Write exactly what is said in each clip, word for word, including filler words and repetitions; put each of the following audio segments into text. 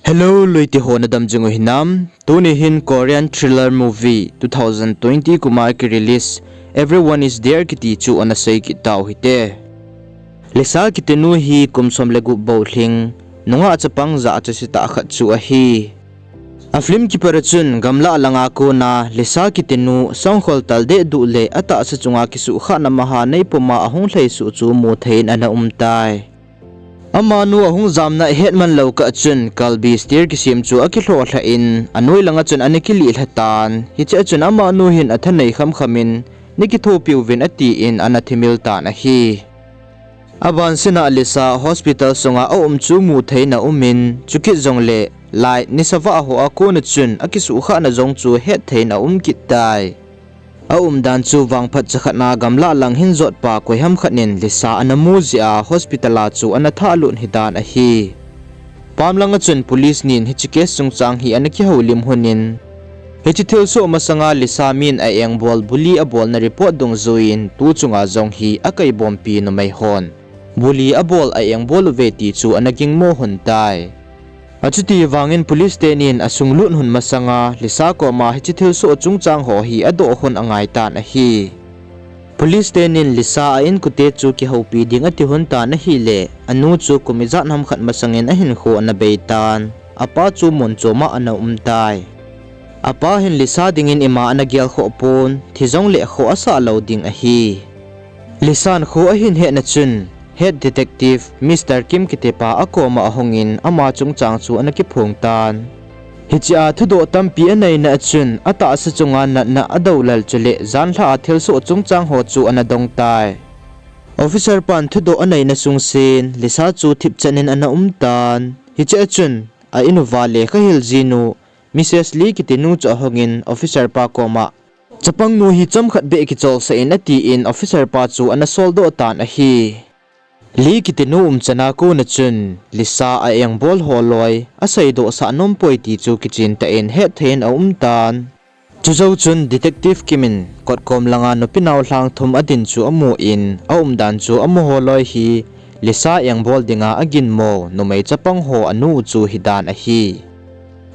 Hello, loite ho nadam jing u hinam? Tuni hin Korean thriller movie two thousand twenty kuma ki release Everyone Is There kiti chu ana sei kit tau hite. Lisa kitinu hi kum som le gup bou lhing, nungah chapang jahcha se tah khat chu ahi. A film kipat a chun gamlah langa kona Lisa kitinu songkhol tal dehduh le atahsa chunga kisuhkhahna maha neipuma ahung lhai suh chu mu thei in ana um tai. Amanu ahung jamna ahet man lou kah chun Kalbi Stair kisem chu akilhoh lhah in, anoi langa chun ana kilih lha tan. Hiche a chun amanu hin athanei khamkham in, "Nei kithopi uvin," atin ana thimil tan ahi. Abansina Lisa hospital sunga aum chu mu thei in aum in, chukit jongle light nisa vah ho a kona chun akisuhkhahna jong chu het thei in aum kit tai. Aumdan chu vangphat chakhatna gamlah lang hin jotpa koiham khat in Lisa ana mu jeh a hospital a chu ana thahlut hidan ahi. Pam langa chun police nin hiche case chungchang hi ana kihoulim lhon in, hiche thilsoh masanga Lisa min a engbol bully abolna report dungjuiyin tu chunga jong hi akaibompi numei hon bully abol a engbol uve ti chu ana gingmo lhon tai. Achuti vangin police tenin asunglut lhon masanga Lisa koma hiche thilsoh chungchang ho hi adoh lhon angaitan ahi. Police tenin Lisa a inkote chu kihoupi ding ati lhon tan ahile, anu chu kum ijat ham khat masangin ahinkho ana bei tan, apa chu mun choma ana um tai. Apa hin Lisa dingin ima ana gelkhoh pon, thi jongle khoh asah lou ding ahi. Lisan kho ahin hetna chun, Head Detective Mister Kim kitipa akoma ahungin ama chungchang chu ana kiphong tan. Hichea thudoh tampi aneina a chun, atahsa chunga natna adoulal chule janlhah a thilsoh chungchang ho chu ana dong tai. Officer pan thudoh aneina sungsen, Lisa chu thipchan in ana um tan. Hiche a chun, a in uva lekha hil jinu, Missus Lee kitinu chu ahungin officer pa koma, "Chapangnu hi chomkhat beh kicholsah in," atin officer pa chu ana soldoh tan ahi. Lee kitinu umchan a kona chun Lisa a engbol ho loi aseidohsah nompoi ti chu kichentah in hetthei in aum tan. Chujou chun Detective Kim in kotkom langa nupi naolhang thum adin chu amun, aumdan chu amaho loi hi Lisa engbol dinga aginmo numei chapang ho anu chu hidan ahi.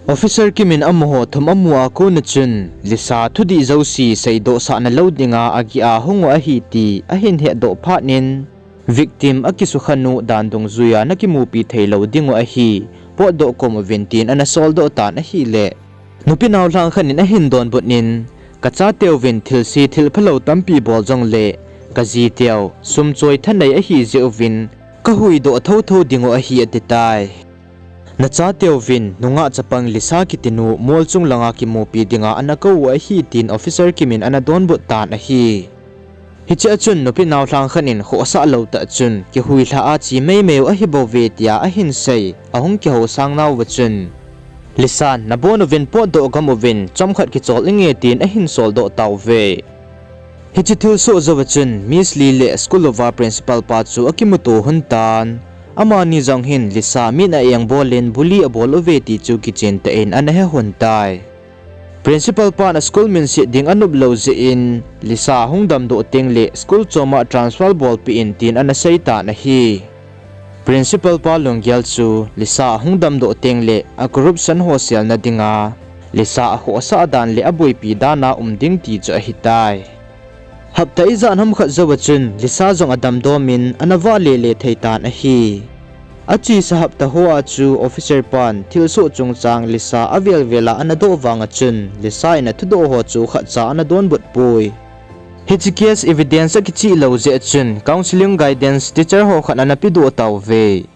Officer Kim in amaho thum amu a kona chun Lisa thudih jouse seidohsahna lou dinga agih a hung u ahi ti ahin hetdoh phatnin, victim akisukha nu dan dungjuia nakimupi theilou dingu ahi, potdoh kom uvin tin ana soldoh tan ahile, nupi naolhang khat in ahin donbutnin, "Kachateuvin thilse thilphalou tampi bol jongle, kajiteu sum choi thanei ahi jeh uvin kahuhdoh thouthou dingu ahi," atitai. "Nachateuvin nungah chapang Lisa kitinu mol chung langa kimupi dinga ana kou u ahi," tin Officer Kim in ana donbut tan ahi. Hichea chun nupi naolhang khat in khohsah lou tah chun, "Kihuilha a che meimei u ahibouve," tia ahin sei, ahung kihousang nauva chun, Lisan, "Nabonuvin potdoh gam uvin, chomkhat kichol inge," tin ahin soldoh tauve. Hiche thilsoh jouva chun Miss Lee le school uva principal pa chu akimuto lhon tan. Amani jong hin Lisa min a engbolin bully abol uve ti chu kichentah in ana he lhon tai. Principal pan a school minset ding anop lou jeh in, Lisa hung damdoh tengle school choma transfer bolpeh in tin ana sei tan ahi. Principal pa lunggel chu Lisa ahung damdoh tengle a corruption ho selna dinga Lisa akhohsah dan le aboipi dana um ding ti chu ahitai. Hapta ijat ham khat jouva chun Lisa jong adamdomin ana vahle le thei tan ahi. Achesa hapta hoa chu officer pan thilsoh chungchang Lisa avelvela ana doh vanga chun Lisa in athudoh ho chu khatcha ana donbut poi. Hiche case evidence akichih lou jeh a chun counseling guidance teacher ho khat ana pedoh tauve.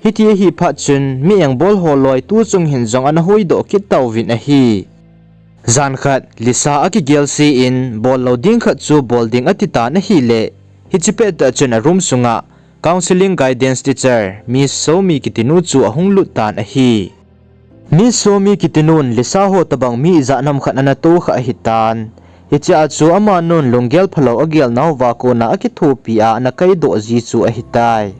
Hiti ahi phat chun mi engbol ho loi tu chung hin jong ana hoidoh kit tauvin ahi. Jan khat Lisa akigelse in bollou ding khat chu bol ding ati tan ahile, hiche pettah chun a room sunga counseling guidance teacher Miss Somi kitinu chu ahung lut tan ahi. Miss Somi kitinun Lisa ho tobang mi ijat ham khat ana tohkhah ahitan. Hichea chu amanun lunggel phalou agel nauva kona akithopi a ana kaidoh ji chu ahitai.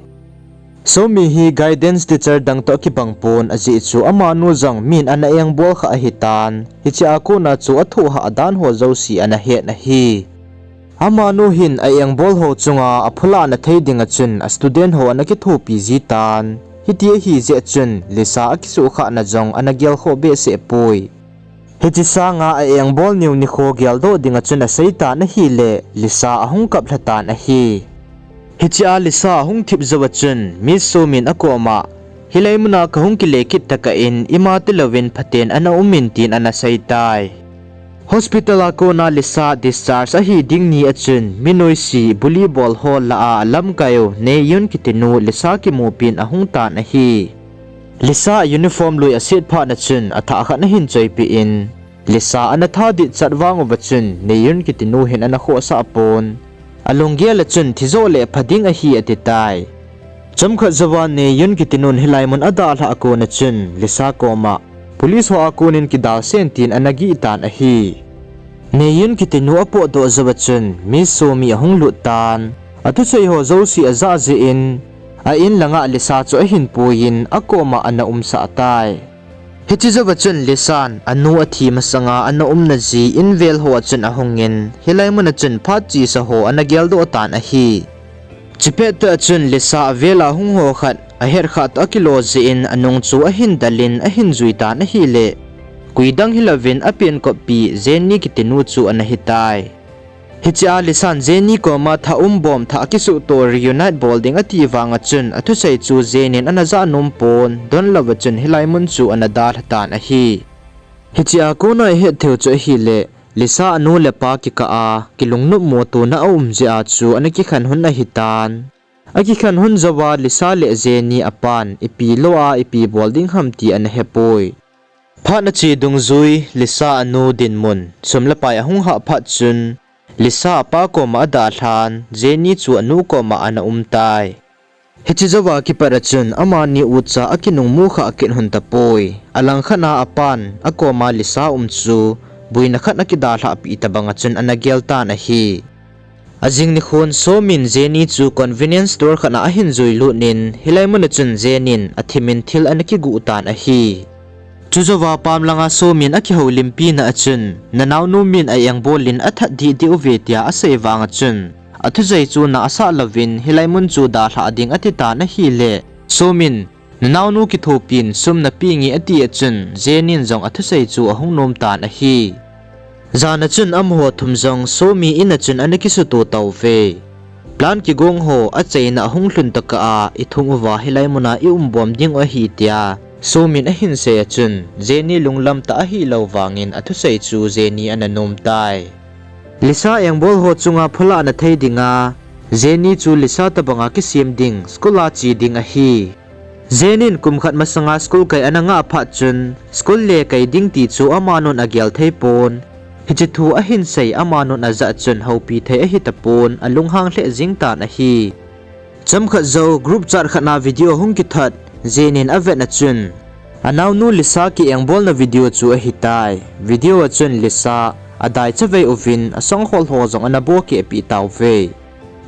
Somi hi guidance teacher dang toh akibang pon, ajeh chu amanu jong min ana engbol khah ahitan. Hichea kona chu athohhah dan ho jouse ana het ahi. Amanu hin a engbol ho chunga aphulahna thei dinga chun a student ho ana kithopi jitan. Hiti ahi jeh chun Lisa akisuhkhahna jong ana gelkhoh behseh poi. Hiche sanga a engbol niu nikho geldoh dinga chun aseitan ahile, Lisa ahung kaplhatan ahi. Hichea Lisa ahung thip jouva chun Miss Somin akoma, hilai muna kahung kile kit tokah in ima tilouvin phaten ana umin tin ana seitai. Hospital a kona Lisa discharge ahi ding ni a chun mi noise bully bol ho lah a alamkaiu Neyun kitinu Lisa kimupin ahungtan ahi. Lisa uniform lui aset phatna chun athah khat ahin choipeh in, Lisa ana tha ditchat vanguva chun Neyun kitinu hin ana khohsah pon. Alunggel a chun thijoh le pha ding ahi atitai. Chomkhat jouva Neyun kitinun hilai mun adalhah a kona chun Lisa koma, police ho a konin kidalsen tin ana gihtan ahi. Neyun kitinu apotdoh jouva chun Miss Somi ahung luttan. Athusei ho jouse ajah jeh in, a in langa Lisa chu ahin puiyin akoma ana umsah tai. Hiche jouva chun Lisan anu athi masanga ana umna ji in vel hoa chun ahungin, hilai muna chun phat chesa ho ana geldoh tan ahi. Chupet tah chun Lisa avela hung ho khat ahetkhah toh akilo jeh in anung chu ahin dalin ahin juitan ahile, koidang hilouvin apenkoppi Jenny kitinu chu ana hitai. Hichea Lisan Jenny koma thah umbom thah akisuhto reunite bol ding ati vanga chun athusei chu Jenny in ana jah nom pon, donlouva chun hilai mun chu ana dalhatan ahi. Hichea kona ihet theiu chu ahile, Lisa anu le apa kikah a kilungnopmo tona aum jeh a chu ana kikhen hun ahitan. Akikhen hun jouva Lisa le Jenny apan ipi lou a ipi bol ding ham ti ana hepoi. Phat ache dungjui Lisa anu dinmun sum le pai ahung hah phat chun, Lisa apa koma adalhan, Jenny chu anu koma ana umtai. Hiche jouva kipat a chun amani ucha akinungmu khah kit lhon tapoi. Alangkhat a apan akoma Lisa um chu boina khat akidalhahpeh tobanga chun ana geltan ahi. Ajing nikhon Somin Jenny chu convenience store khat a ahin juilut in, hilai muna chun Jenny in athimin thil ana kiguhtan ahi. Chujouva pam langa Somin akihoulimpina a chun, nanaonu min a engbolin athat dihdih uve tia asei vanga chun, athusei chu na asah louvin hilai mun chu dalhah ding atitan ahile, Somin, nanaonu kithopin sum napenge ati a chun Jenny in jong athusei chu ahung nomtan ahi. Jana chun amaho thum jong Somi in a chun ana kisuto tauve. Plan kigong ho achaina ahung lhun tokah a ithung uva hilai muna i umbom dingu ahi tia Somin ahin sei a chun Jenny lunglam tah ahilou vangin athusei chu Jenny ana nomtai. Lisa engbol ho chunga pholahna thei dinga Jenny chu Lisa tobanga kisem ding school a che ding ahi. Jenny in kum khat masanga school kai ana ngah phat chun school le kai ding ti chu amanun agel theipon. Hiche thu ahin sei amanun ajah chun houpi thei ahitapon, alunghang lheh jengtan ahi. Chomkhat jou group chat khat a video hung kithot, Jenny in avetna chun, anaonu Lisa ki engbolna video chu ahitai. Video a chun Lisa adai chavei uvin asongkhol ho jong ana bokehpeh tauve.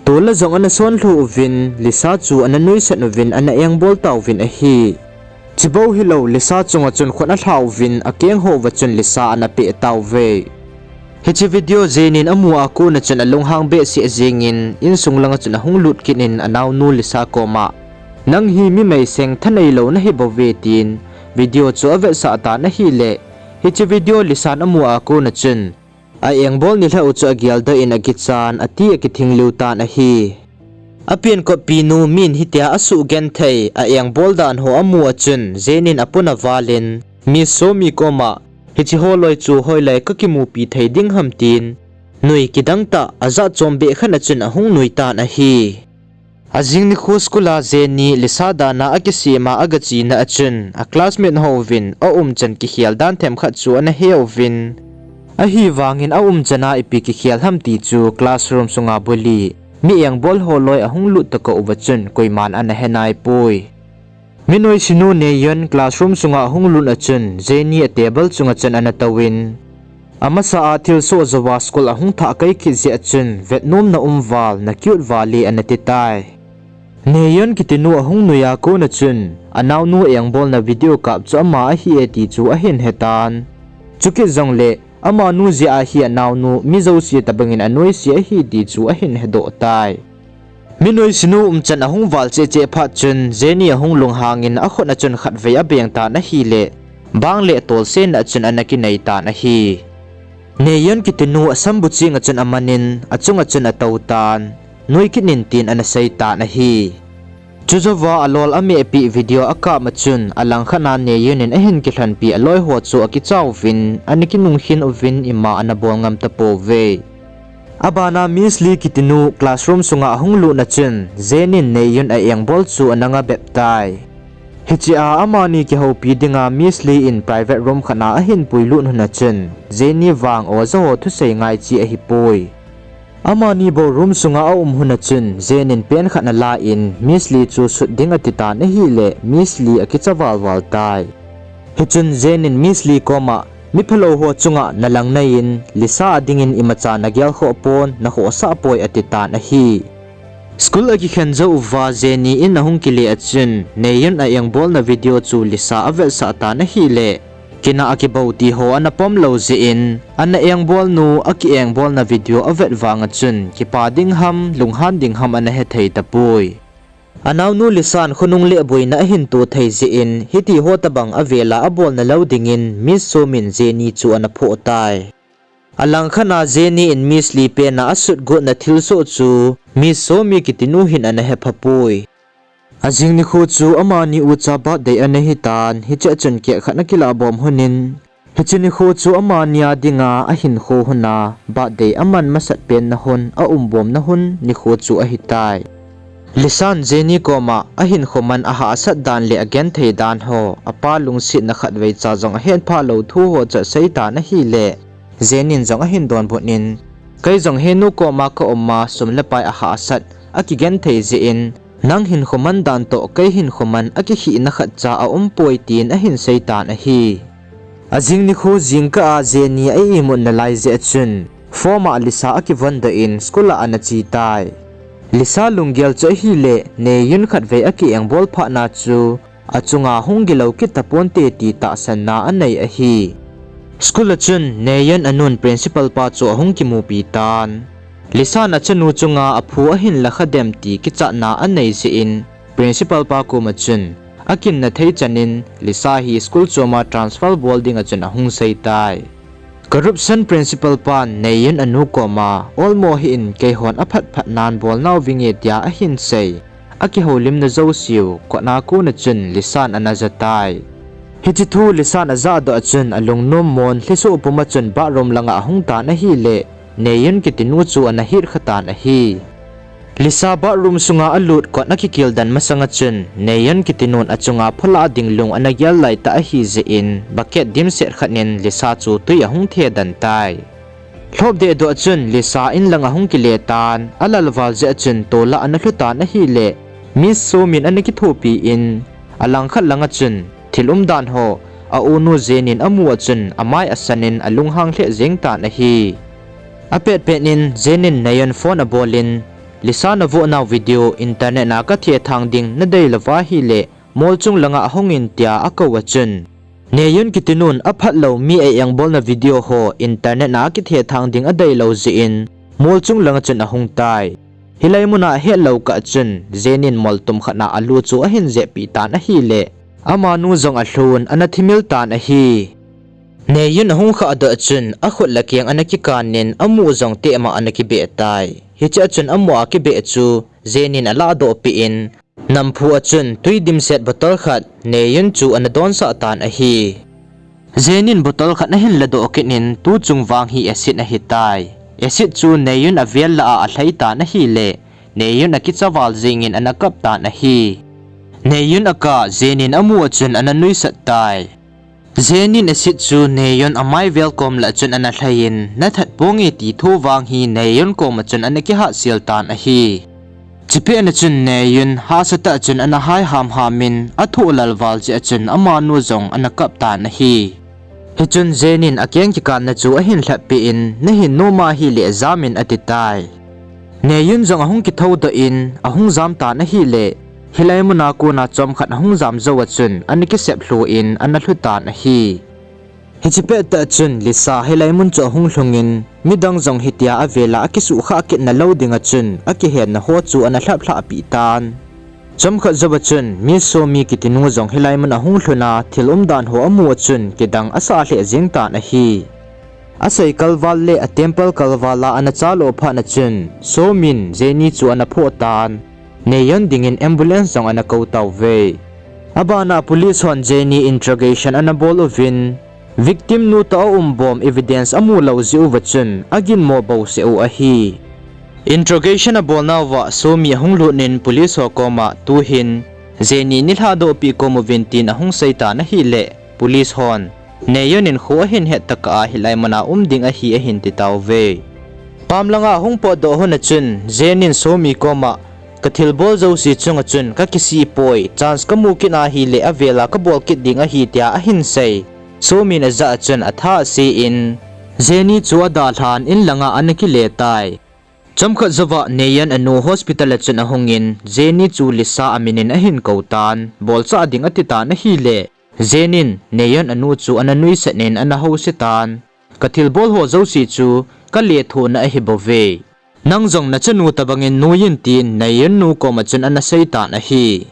Tolla jong ana sonlhu uvin, Lisa chu ana nuisat uvin ana engbol tauvin ahi. Chubou hilou, Lisa chunga chun khut alha uvin, akeng houva chun Lisa ana peh tauve. Hiche video Jenny in amu a kona chun alunghang behseh jengin, insung langa chun ahung lut kit in anaonu Lisa koma, nang hi mi meiseng thaneilou nahibouve tin, video chu avetsah tan ahile, hiche video Lisa in amu a kona chun, a engbol nilhah u chu ageldoh in akichan, ati akithing liu tan ahi. Apenkoppi nu min hitia asuhgenthei, a engbol dan ho amu a chun, Jenny in apon avalin, Miss Somi koma, hiche holoi chu hoilai kakimupi thei ding ham tin, nui kidang tah ajah chom beh khat a chun ahung nuitan ahi. Ajing nikho school a Jenny Lisa dana akisem a agachena a chun, a classmate houvin aumchan kikhel dan themkhat chu ana heuvin. Ahivangin aumchan a ipi kikhel ham ti chu classroom sunga bully, mi engbol holoi ahung lut tokah uva chun koiman ana he naipoi. Mi noisenu Neyon classroom sunga ahung lut a chun, Jenny a table chunga chun ana touvin. Amasa a thilsoh jouva school ahung thah kai kit jeh a chun, vetnomna um val, na cute val e ana titai. Neyon kitinu ahung nui a kona chun, anaonu engbolna video kap chu ama ahi e ti chu ahin hetan. Chukit jongle, amanu jeh a hi anaonu mi jouse tobangin anoise ahi ti chu ahin hedoh tai. Minoisinu umchan ahung val cheh cheh phat chun Jenny ahung lunghangin akhut a chun khatvei abeng tan ahile, bang le tolsena chun ana kinei tan ahi. Neyun kitinu asambu chenga chun amanin, achunga chun atou tan, nuikit in tin ana sei tan ahi. Chujouva alol amehpi video akap ma chun, alangkhat a Neyun in ahin kilhonpi aloiho chu akichauvin, ana kinungkhin uvin ima ana bol ngam tapouve. Abana Miss Lee kitinu classroom sunga ahung lutna chun, Jenny in Neyun a engbol chu ana ngabep tai. Hichea amani kihoupi dinga Miss Lee in private room khat a ahin puilut hun a chun, Jenny vang ojaho thusei ngai chi ahipoi. Amani bou room sunga aum hun a chun, Jenny in pen khat ana la in, Miss Lee chu sut ding atitan ahile, Miss Lee akicha valval tai. Hichun Jenny in Miss Lee koma, miphalou ho chunga nalang neiin, Lisa a dingin imacha nagelkhoh pon, nakhohsah poi atitan ahi. School akikhen jou uva Jenny in ahung kile a chun, Neyun a engbolna video chu Lisa avetsah tan ahile, kinah a kibou tiho ana pom lou jeh in, ana engbolnu akiengbolna video avet vanga chun, kipa ding ham, lunghan ding ham ana hethei tapoi. Anaonu Lisan khonung le boina ahin to thei jeh in, hitiho tobang avela abolna lou dingin Miss Somin Jenny chu ana phoh tai. Alangkhat a Jenny in Miss Lee pena asut gotna thilsoh chu Miss Somi kitinu hin ana hephapoi. Ajing nikho chu amani ucha birthday ana hitan, hichea chun cake khat ana kilah bom hunin, hiche nikho chu amani a dinga ahinkho huna birthday aman masat penna hun, aumbomna hun nikho chu ahitai. Lisan Jenny koma ahinkho man ahahsat dan le agenthei dan ho, apa lungsetna khatvei cha jong ahetphah lou thu ho chu aseitan ahile, Jenny in jong ahin donbut in, kei jong henu koma kauma sum le pai ahahsat, akigenthei jeh in, nang hinkho man dan toh kei hinkho man akikhihna khatcha aumpoi tin ahin seitan ahi. Ajing nikho jingkah a Jenny a imutna lai jeh a chun, form a Lisa akivondoh in school a ana chetai. Lisa lunggel chu ahile, Neyun khatvei akiengbol phatna chu, achunga hung gilou kit taponte ti tahsanna anei ahi. School a chun, Neyun anun principal pa chu ahung kimupi tan. Lisan achanu chunga aphu ahin lakha dem ti kichatna anei jeh in, principal pa koma chun, akinna thei chanin, Lisa hi school choma transfer bol dinga chun ahung seitai. Corruption principal pan Neyun anu koma, olmo hih in keihon aphat phat nan bolnau vinge tia ahin sei. Akihoulimna jouseu, kotna kona chun Lisan ana jatai. Hiche thu Lisan ajahdoh a chun alungnom mon lhisoh puma chun bathroom langa ahung tan ahile, Neyun kitinu chu ana hitkha tan ahi. Lisa bathroom sunga alut kot akikildan masanga chun, Neyun kitinun achunga phulah ding lung ana gel laitah ahi jeh in, bucket dimset khat in Lisa chu twi ahung thedan tai. Lhop dehdoh a chun Lisa in langa hung kile tan, alalval jeh a chun tola ana lhu tan ahile, Miss Somin ana kithopi in, alangkhat langa chun, thil umdan ho, aunu Jenny in amu a chun amai asanin alunghang lheh jeng tan ahi. Apetpet in Jenny in Neyun phone abolin, Lisa navohnau video internet a kathethang ding nadei louva ahile, mol chung langa ahungin tia akou a chun, Neyun kitinun aphatlou mi a engbolna video ho internet a kithethang ding adeilou jeh in, mol chung langa chun ahung tai. Hilai muna ahetlou kah chun, Jenny in moltum khat a alu chu ahin jehpeh tan ahile, amanu jong alhun ana thimil tan ahi. Neyun ahung khahdoh a chun, akhut le akeng ana kikanin, amu jong tehma ana kibeh tai. Hichea chun amu a kibeh chu, Jenny in alahdohpeh in, namphu a chun twi dimset bottle khat, Neyun chu ana donsah tan ahi. Jenny in bottle khat ahin ladoh kit in, tu chung vang hi acid ahitai. Acid chu Neyun avel lah a alhai tan ahile, Neyun akicha val jengin ana kap tan ahi. Neyun akah Jenny in amu a chun ana nuisat tai. Jenny in acid chu Neyun amai vel kom lah chun ana lhaiin, nathat ponge ti thu vang hi Neyun koma chun ana kihatsel tan ahi. Chupet na chun Neyun hahsatah chun ana hai hamhamin, athoh lalval jeh a chun amanu jong ana kap tan ahi. Hichun Jenny in akeng kikanna chu ahin lhatpeh in, nahin nom ahile jamin atitai. Neyun jong ahung kithoudoh in, ahung jam tan ahile, hilai muna kona chomkhat ahung jam jou a chun, ana kisep lhu in, ana lhu tan ahi. Hiche pettah chun Lisa hilai mun chu ahung lhungin, midang jong hitia avela akisuhkhah kit nalou dinga chun akihenna ho chu ana lhaplhah peh tan. Chomkhat jouva chun Miss Somi kitinu jong hilai mun ahung lhuna thil umdan ho amu a chun kidang asah lheh jeng tan ahi. Asei kalval le a temple kalval a ana chalo phatna chun Somi in Jenny chu ana phoh tan, Nayeon dingin ambulance jong ana kou tauve. Abana police hon Jenny interrogation ana bol uvin, victim nu toh aumbom evidence amu lou jeh uva chun aginmo bouseh u ahi. Interrogation abolnauva Somi ahung lutnin police ho koma tuhin Jenny neilhadohpeh kom uvin tin ahung seitan ahile, police hon Nayeon in kho ahin het tokah a hilai muna um ding ahi ahin titauve. Pam langa ahung potdoh hun a chun Jenny in Somi koma, kathilbol jouse chunga chun kakisih poi, chance kamu kit ahile avela kabol kit ding ahi tia ahin sei. Somi in ajah a chun atha ase in, Jenny chu adalhan in langa ana kile tai. Chomkhat jouva Nayeon anu hospital a chun ahungin, Jenny chu Lisa amin in ahin kou tan, bolchah ding atitan ahile, Jenny in Nayeon anu chu ana nuisat in ana housetan, kathilbol ho jouse chu kalethuhna ahibouve. Nang jong nachanu tobangin nuiyin tin Nayeon nu koma chun ana seitan ahi.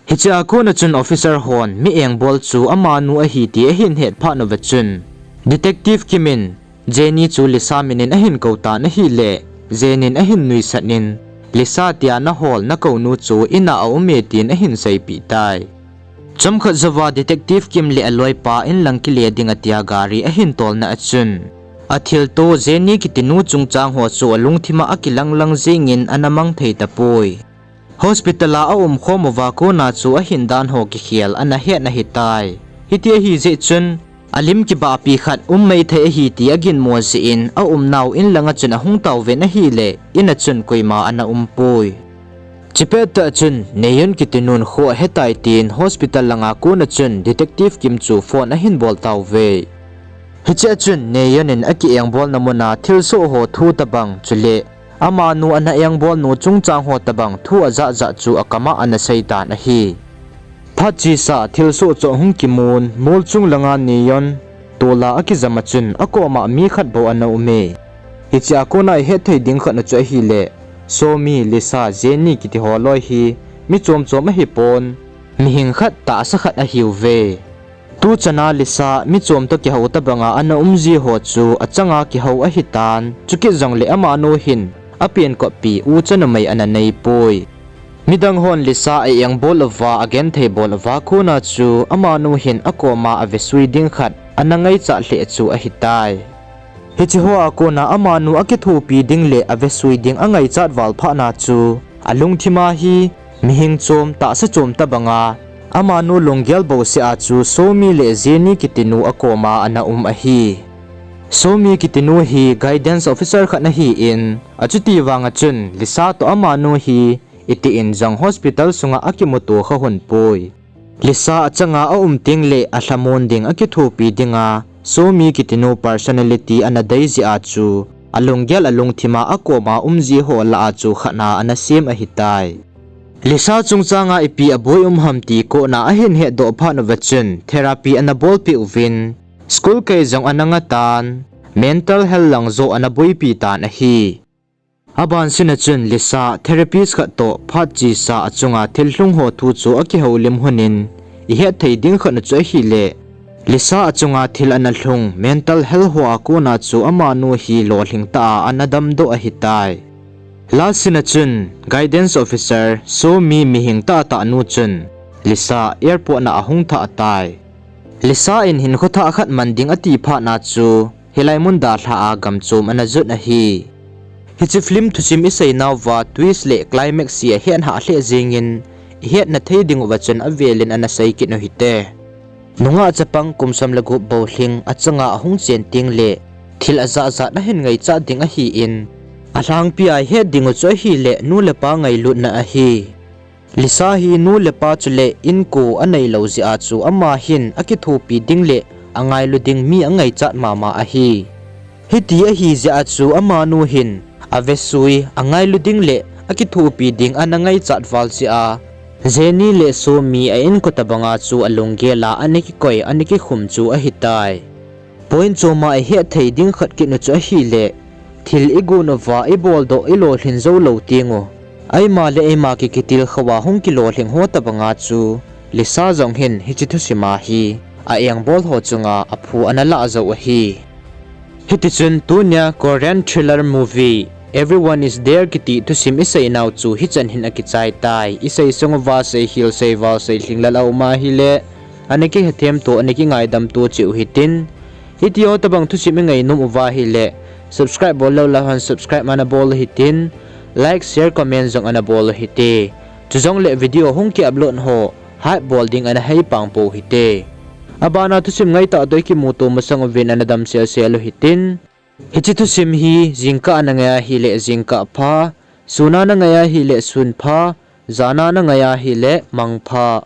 Hichea kona chun officer hon mi engbol chu amanu ahi ti ahin het phat uva chun, Detective Kim in Jenny chu Lisa min in ahin kou tan ahile, Jenny in ahin nuisat in, Lisa tia nahol nakounu chu in'a aume tin ahin seipeh tai. Chomkhat jouva Detective Kim le aloipa inlang kile ding atia gari ahin tolna a chun, athilto Jenny kitinu chungchang ho chu alungthima akilanglang jengin ana mang thei tapoi. Hospital a aumkhom uva kona chu ahindan ho kikhel ana hetna ahitai. Hiti ahijeh chun, alim kibahpi khat um maithei ahi ti aginmo jeh in aumnau inlanga chun ahung tauvin ahile, in'a chun koima ana umpoi. Hiche pettah chun Nayeon kitinun kho ahetai tin hospital langa kona chun Detective Kim chu phone ahin bol tauve. Hichea chun Nayeon in aki engbolna muna thilsoh ho thu tobang chule amanu ana engbol nu chungchang ho tobang thu ajahjah chu akama ana seitan ahi. Phat chesa thilsoh chu ahung kimun, mol chung langa Nayeon tola akijam a chun akoma mi khat bou ana ume. Hichea kona ihet thei ding khatna chu ahile, Somi, Lisa, Jenny kiti ho loi hi mi chomchom ahipon, mihing khat tahsa khat ahiuve. Tuchana Lisa mi chom toh kihou tobanga ana umji ho chu achanga kihou ahitan, chukit jongle amanu hin apenkoppi ucha numei ana neipoi. Midang hon Lisa a engbol uva agenthei bol uva kona chu amanu hin akoma avesui ding khat ana ngaichat lheh chu ahitai. Hiche hoa kona amanu akithopi ding le avesui ding angaichat val phatna chu, alungthima hi mihing chom tahsa chom tobanga, amanu lunggel bouseh a chu Somi le Jenny kitinu akoma ana um ahi. Somi kitinu hi guidance officer khat ahin, achuti vanga chun Lisa toh amanu hi itin jong hospital sunga akimuto kha hunpoi. Lisa achanga aum tengle alhamon ding akithopi dinga, Somi kitinu personality ana dei jeh a chu, alunggel alungthima akoma umji ho lah a chu khatna ana sem ahitai. Lisa chungchanga ipi aboi um ham ti kona ahin hetdoh phat uva chun therapy ana bolpeh uvin, school kai jong ana ngatan, mental health lang joh ana boipi tan ahi. Abansina chun Lisa therapist khat toh phat chesa achunga thil lhung ho thu chu akihoulim hunin, ihet thei ding khatna chu ahile, Lisa achunga thil ana lhung mental health hoa kona chu amanu hi lolhing tah a ana damdoh ahitai. Last scene a chun guidance officer Somi mihing tahtah nu chun Lisa airport na ahung thah tai. Lisa in hinkho thah khat man ding ati phatna chu hilai mun dalha a gamchom ana jot ahi. Hiche film thusim iseinauva twist le climax hi ahet hah lheh jengin, ihetna thei dinguva chun avelin ana sei kit uhite. Nungah chapang kum som le gup bou lhing achanga ahung chen tengle thil ajahjat ahin ngaichat ding ahin, alhangpia ihet dingu chu ahile nu le pa ngailutna ahi. Lisa hi nu le pa chule inko aneilou jeh a chu ama hin akithopi ding le angailu ding mi angaichat mama ahi. Hiti ahijeh a chu amanu hin avesui, angailu ding le akithopi ding ana ngaichat val jeh a, Jenny le Somi a inko tobanga chu alunggel a ana kikoi, ana kikhum chu ahitai. Point choma ihet thei ding khat kit u chu ahile, thil igon uva iboldoh ilolhin jou lou teng u, eima le eima ki kitilkhou a hung kilolhing ho tobanga chu Lisa jong hin hiche thusim a hi a engbol ho chunga aphu ana lah jou ahi. Hitichun tunia Korean thriller movie Everyone is Dead kiti thusim isei nau chu hichan hin akichai tai. Isei sung uva seikhel seival seilhinglel aum ahile, ana kihethem to, ana kingaidam to cheh u hitin. Hitiho tobang thusim ingainom uva ahile, subscribe bol lou le hon subscribe ana bol u hitin, like, share, comment jong ana bol u hite. Chujongle video hung kiupload ho hype bol ding ana heipang pou hite. Abana thusim ngaitah toh ikimuto masang uvin ana damselsel u hitin. Hiche thusim hi jingkah a nangai ahile jingkah pha, suna nangai ahile sun pha, jana nangai ahile mang pha.